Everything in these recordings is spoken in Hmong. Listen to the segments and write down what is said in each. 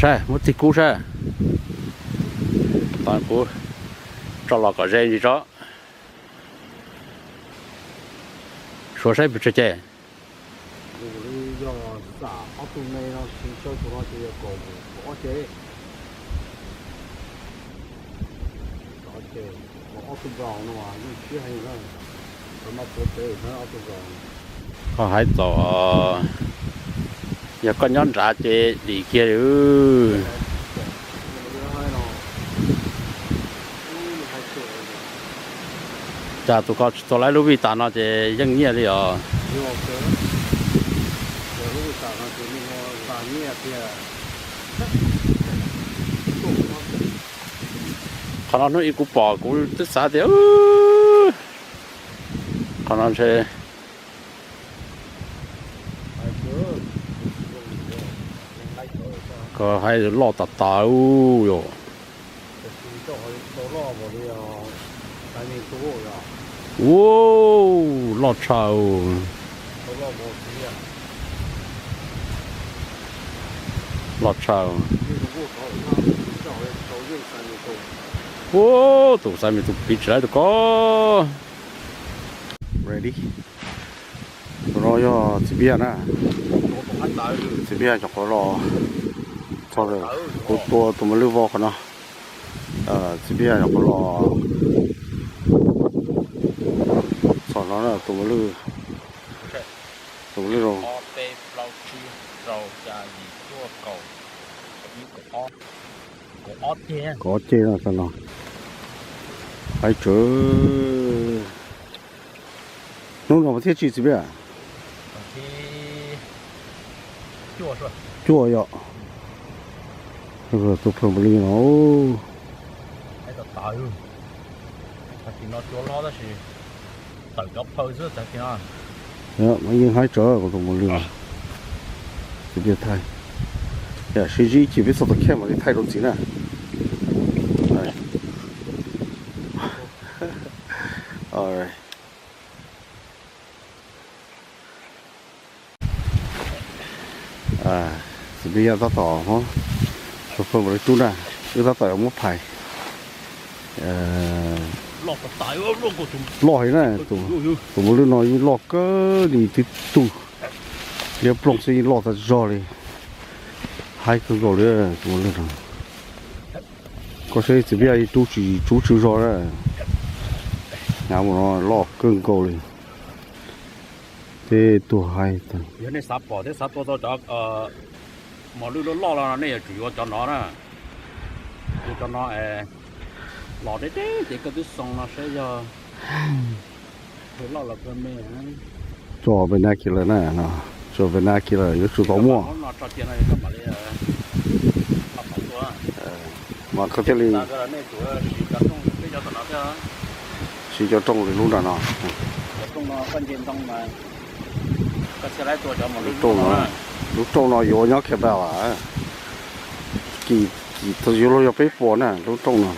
Saib, muab tig kub saib. Tod kuv tso los kom ze ntsis tso. Suav saib pes tsawg ces. Yog xam ob tug me no siv tsawg tus no ces yog kaum ob ces. Ob tug vauv no yeej siab heev na, mas tuav pem ob tug vauv. Koj hais txaus, yog koj nyob nrad ces dim kiag li. Cas tus ko tsis tau laib lub vij tas no ces yeej nyiaj li os. Qhov no hnub ib kuv pom kuv twb xav tias qhov no ntshe ko hais loj tas tas yom. Ua loj tshaj, loj tshaj. Ua tus xaiv me tus piv tsis laib tus ko. Ready. Tus no yog txiv Npiaj na. Txiv Npiaj nyuam qhuav los txog, kuv tua tus mos lwj vau qhov no. Txiv Npiaj nyuam qhuav los txog no, tus mos lwj, tus mos lwj zoo. Kaum ob ceg no, haib tsawv. Hnub no mas thiaj tsis txiv Npiaj. Cuaj yom. Tus phaw npaum li no. Mas yeej haib tsawv kuv tus mos lwj no. Txiv Npiaj thaij. Yam sib ntsib ib chim peb txog tom khej mam li thaij rau txiv na. Txiv Npiaj tab tom, tus phaw npaum li tub na, wb tab tom yuav muab phais. Loj heev na, tus mos lwj no yeej loj kawg li, twb tug liab ploog xwb yeej loj tas zog li. Haib kawg nkaus li tus mos lwj no. Koj saib txiv Npiaj rub tsis, rub tsis zog na. Hnyav mus no loj kawg nkaus li. Tej tuag haib tag. Yog nej xav pom thiab xav tua tau cov mos lwj loj loj los nej yuav tsum yuav cov no na. Yuav cov no los deb deb ces koj twb xoo no saib yog loj los kawg me. Tso binocular na, tso binocular yuav tsum tau muaj. Mas koj thiaj li siv cov rooj li lub nram no. Lub rooj no, lub rooj no yuav nyob Khees Bend, kim, kim yuav luag yog peb puas na lub rooj no,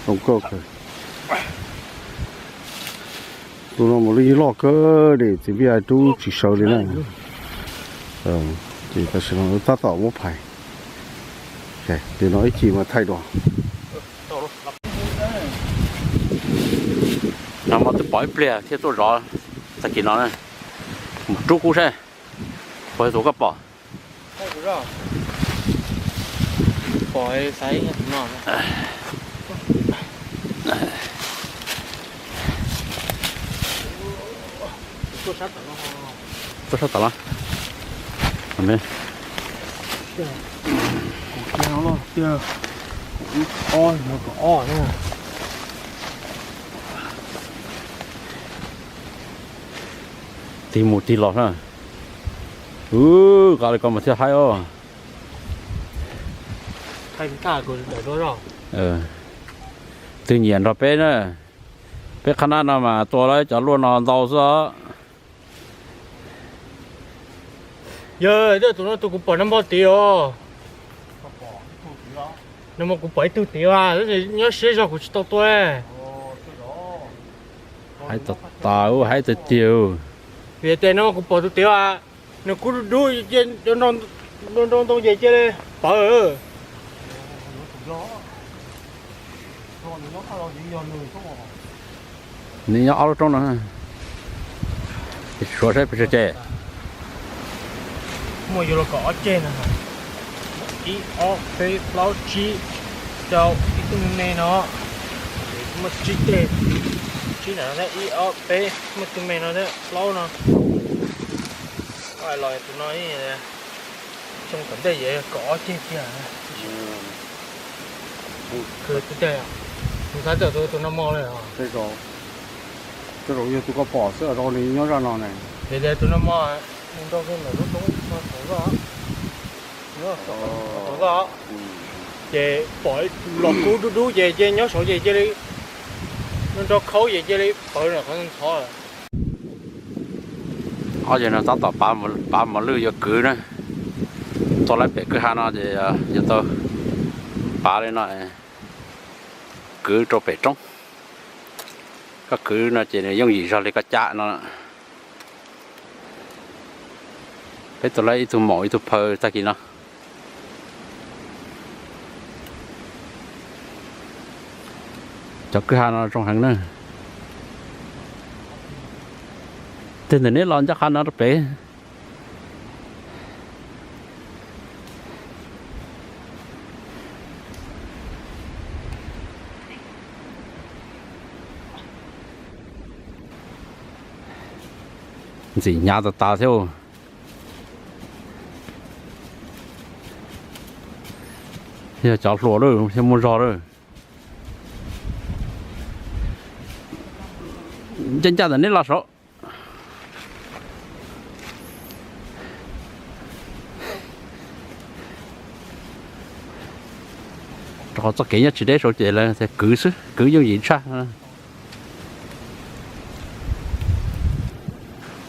zoo nkauj kawg. Tus no mas lub yeej loj kawg li, txiv Npiaj rub tsis sawv li na. Ces tam sim no tab tom muab phais, li no ib chim mas thaij dua. No mas twb pom ib pliag thiaj tuaj zov tag kis no na. Mus rub kub saib puas yog tus koj pom. Tuaj sab tom los. Tig mus tig los na. Ub, nqa li ko mas thiaj haib os. Twg nyiam nrog peb na. Peb qhab nab no mas tua lawm cov luaj no ntau xwb os. Yog tus no tus kuv pom nag hmo tid os. Nag hmo kuv pom ib tug tid as, tab sis nyob siab zog kuv tsis tau tua. Haib tas tas, haib tiag tiag. Vim tias nag hmo kuv pom tus tid as, nws kub dub dub, nrau ntoo ces cia li pawv. Nws nyob ob lub roob no. Suav saib pes tsawg ces. Muaj yuav luag kaum ob ceg no. Ib ob peb plaub tsib, rau ib tug me me no. Muaj tsib ceg, tsib na, ib ob peb, muaj tug me no thiab plaub no. Los tus no, xyoo tom ntej yeej kaum ob ceg tiag. Tus no mos li. Tej zaum yog tus koj pom xwb, rau li nyob zaj no ne. Ces tus no mos, mus nrau kiag ntawm lub roob no saum zoj. Saum zoj. Ces pom los kub dub dub ces cia nyob saud ces cia li, nrau khaub ces cia li pawv qhov ntxhov. Ob yawg no tab tom pav mos lwj yuav kwv na. Tuaj lawm pem kwj ha no ces yuav tau pav li no, kwv rau pem roob. Koj kwv no ces nws yooj yim zog li koj cab no. Peb tuaj lawm ib tug maum ib tug phaw tag kis no. Cov kwj ha no zoo heev na. Tig ntawm neb los ncaj qha no rau pem. Ntxim hnyav tas tas thiab. Yog cov hluas lawm thiaj muaj zog lawm. Ncaj ncaj ntawm neb los saud. Rau qhov txoj kev nyob tsis deb saud ces lawv tias kwv xwb, kwv yooj yim tshaj.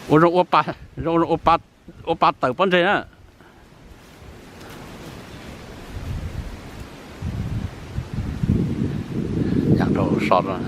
Ua zoo ua pa, zoo ua pa tawm pob ntseg na. Nyam rau so rau.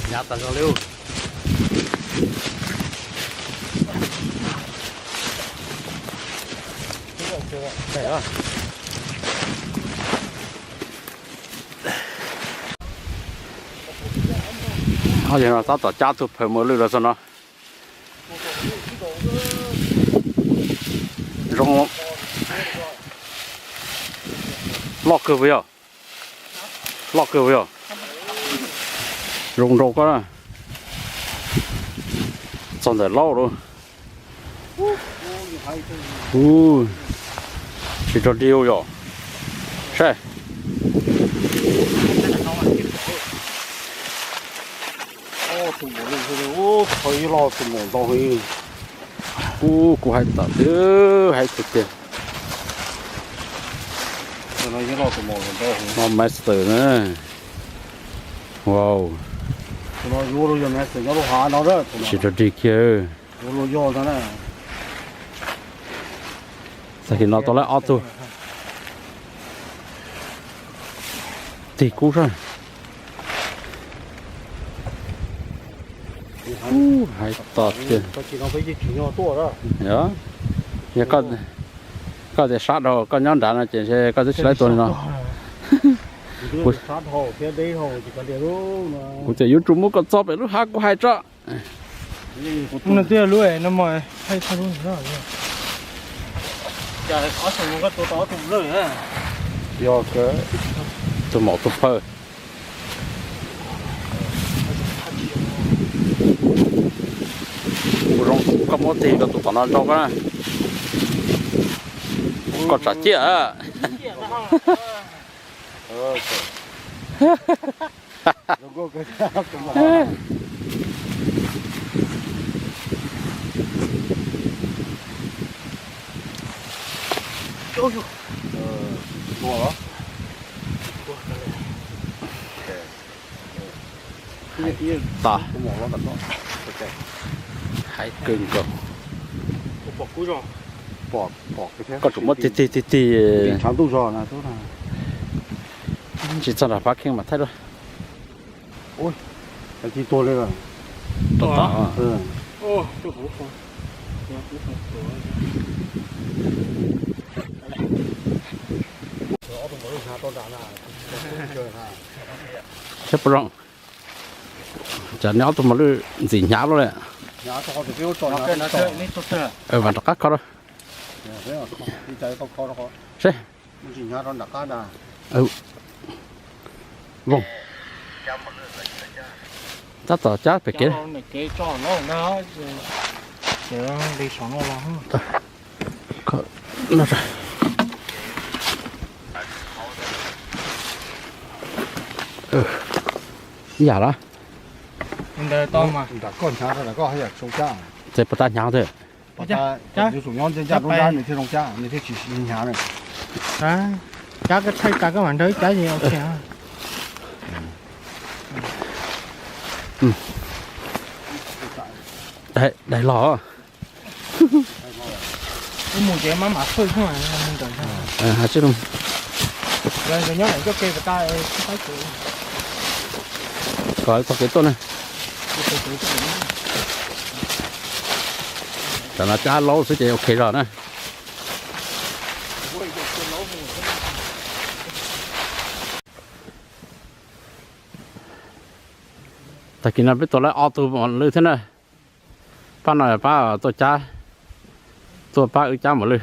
Hnyav tas zog li. Ob yawg no tab tom cab tug phaw mos lwj los txog no. Zoo loj kawg puas yog? Loj kawg puas yog? Zoo nraug koj na. Txog ntawm laub lawm. Tsis rog dig yom. Saib. Tus maum li, ub, qhov ib loj tus maum ntau heev. Ub, kuv hais tawm tiag, hais tiag tiag. No master na. Wow. Tsis rog dig kiag. Tag kis no tau lawm ob tug. Tig kub sab. Hais tod tiag. Yog, yog koj tias sab dhau koj nyob nrad no ces koj twb tsis laib tua li no. Kuv tias yuav tsum muab koj txo pem lub hav kuv hais tso. No twb yog lub no mos. Yog tus maum tus phaw. Kuv zoo koj muab tig rau tus tom no rau koj na. Koj tsav ciaj. Tua los? Tas. Hais kawg nkaus. Koj tsum muab tig tig tig tig. Tsis txog nram Pab Kheej mas thaij dua. Tom tom. Saib puas zoo. Tsam neb ob tug mos lwj ntxim hnyav luaj li. Vam rov qab kho rau. Seb. Tab tom cab pem kev. Ib yam lawm. Ces puas tas hnyav thiab? Cab koj thaij tas koj mam nrog ib cab. Daig los. Mus ces maj mam fwj xwb. Nyob coj ke kom txog kev tuaj na. Tam no cab laub xwb ces ok zog na. Tag kis no peb tua lawm ob tug mos lwj thiab na. Pab no pab tuaj cab, tuaj pab wb cab mos lwj.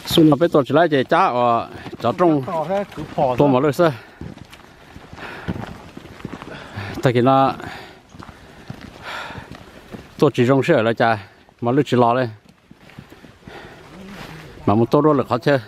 Xyoo no peb tua tsis laib ces cab uas cov rooj tua mos lwj xwb. Tag kis no tuaj tsis zoo sij hawm lawm cas mos lwj tsis los li. Mam mus tua dua lwm qhov chaw.